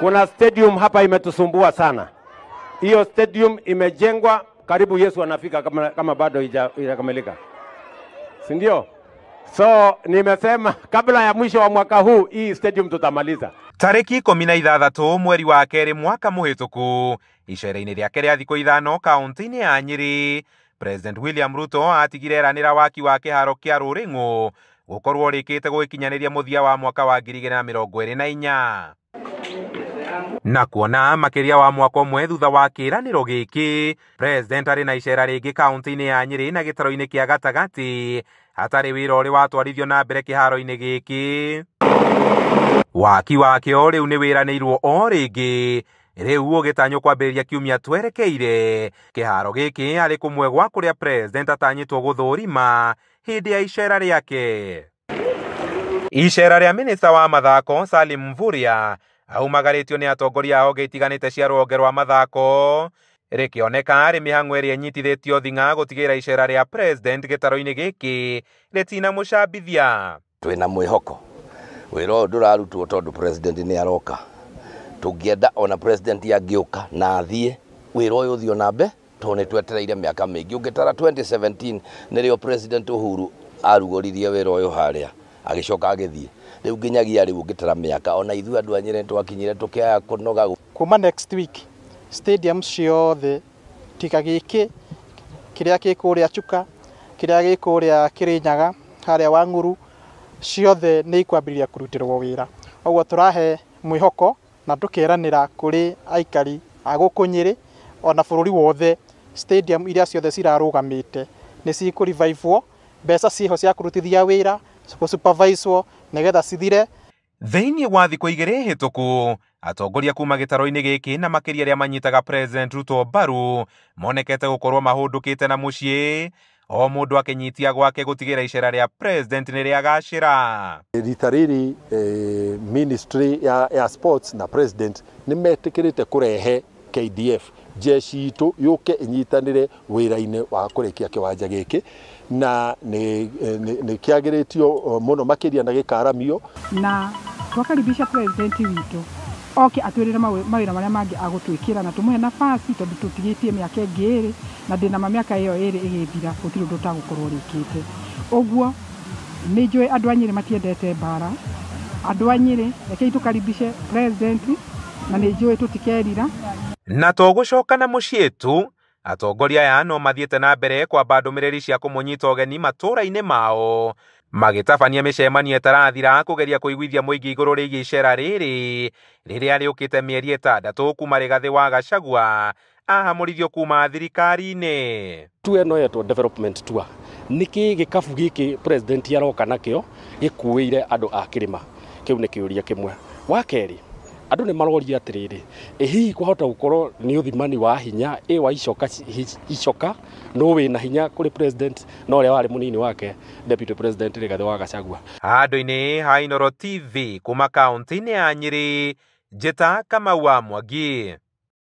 Kuna stadium hapa imetusumbua sana. Hiyo stadium imejengwa karibu Yesu anafika kama bado haijakamilika. Si ndio? So nimesema kabla ya mwisho wa mwaka huu hii stadium tutamaliza. Tarĩki 16 mweri wa kerĩ mwaka mũhĩtũku icera-inĩ rĩake rĩa thikũ 5 kaunti-inĩ ya Nyĩrĩ, President William Ruto atigire eranĩra waki wa kĩharo kĩa Rũrĩng'ũ gũkorwo ũrĩkĩte gũgĩkinyanĩria mũthia wa mwaka wa 2024. Na kuona makĩria wa mwaka ũmwe thutha wa kĩĩranĩro gĩkĩ, President arĩ na icera rĩngĩ kaunti-inĩ ya Nyĩrĩ na gĩtaro-inĩ kĩa gatagatĩ hatarĩ wĩra ũrĩ watwarithio na mbere kĩharo-inĩ gĩkĩ. Waki wakĩo rĩu nĩ wĩranĩirwo o rĩngĩ, rĩu ũgĩtanywo kwambĩrĩria kiumia twerekeire. Kĩharo gĩkĩ arĩ kũmwe gwa kũrĩa President atanyĩtwo gũthũrima hĩndĩ ya icera rĩake. Icera rĩa minista wa mathako Salim Mvurya aumagarĩtio nĩ atongoria a honge itiganĩte cia rũhonge rwa mathako, rĩkĩoneka arĩ mĩhang'o ĩrĩa ĩnyitithĩtio thing'a gũtigĩrĩra icera rĩa President gĩtaro-inĩ gĩkĩ rĩtinamũcambithia. Twĩna mwĩhoko wĩra ũyũ ndũrarutwo tondũ President nĩ aroka. Tũngĩenda ona President angĩũka na athiĩ wĩra ũyũ ũthiĩ na mbere tondũ nĩ twetereire mĩaka mĩingĩ. Ũngĩtara 2017 nĩrĩo President Uhuru arugũririe wĩra ũyũ harĩa agĩcoka agĩthiĩ. Rĩu nginyagia rĩu ũngĩtara mĩaka ona ithuĩ andũ a Nyĩrĩ nĩtwakinyire tũkĩaya kũnoga. Kuma next week stadium ciothe tiga gĩkĩ kĩrĩa gĩ kũrĩa Chuka, kĩrĩa gĩ kũrĩa Kĩrĩnyaga, harĩa Wang'uru, ciothe nĩ ikwambĩrĩria kũrutĩrwo wĩra. Ũguo tũrahe mwĩhoko na tũkeranĩra kũrĩ aikari a gũkũ Nyĩrĩ ona bũrũri wothe, stadium iria ciothe cirarũgamĩte nĩ cikũ-revive-wo, mbeca ciĩho cia kũrutithia wĩra, gũ-supervise-wo nĩgetha cithire. Thĩinĩ wa thikũ 2 hĩtũku, atongoria kuma gĩtaro-inĩ gĩkĩ na makĩria arĩa manyitaga President Ruto mbaru monekete gũkorwo mahũndũkĩte na mũciĩ, o mũndũ akĩnyitia gwake gũtigĩrĩra icera rĩa President nĩ rĩagacĩra. Rita rĩrĩ ministry ya sports na President nĩ metĩkĩrĩte kũrehe KDF jeshi itũ yũke ĩnyitanĩre wĩra-inĩ wa kũrĩkia kĩwanja gĩkĩ, na nĩ kĩagĩrĩtio mũno makĩria na gĩkaramio. Na twakaribisha President witũ oke atwĩrĩre mawĩra marĩa mangĩ agũtwĩkĩra na tũmũhe nafasi tondũ tũtigĩtie mĩaka ĩngĩ ĩrĩ na ndĩna ma mĩaka ĩyo ĩrĩ ĩgĩthira gũtirĩ ũndũ ũtagũkorwo ũrĩkĩte. Ũguo nĩ njũĩ andũ a Nyĩrĩ matiendete mbara. Andũ a Nyĩrĩ rekei tũkaribishe President na nĩ njũĩ tũtikerira. Na to gũcoka na mũciĩ tu, atongoria aya no mathiĩte na mbere kwamba ndũmĩrĩri cia kũmũnyita ũgeni matũũra-inĩ mao, magĩtabania mĩcemanio ĩtarathira kũgeria kũiguithia mũingĩ igũrũ rĩgiĩ icera rĩrĩ rĩrĩa rĩũkĩte mĩeri 6 kuma Rigathĩ wa Gachagua ahamũrithio kuma thirikari-inĩ. Tour ĩno yetwo development tour. Nĩkĩ gĩkabu gĩkĩ President aroka nakĩo gĩkuĩire andũ a kĩrĩma? Kĩu nĩ kĩũria kĩmwe. Wa kerĩ, andũ nĩ maroria atĩrĩrĩ, ĩ hihi kwahota gũkorwo nĩ ũthimani wa hinya, ĩ wa icoka no wĩna hinya kũrĩ President na ũrĩa warĩ mũnini wake Deputy President Rigathĩ wa Gachagua. Handũ-inĩ ha Inooro TV kuma kaunti-inĩ ya Nyĩrĩ, Njĩta Kamau wa Mwangi.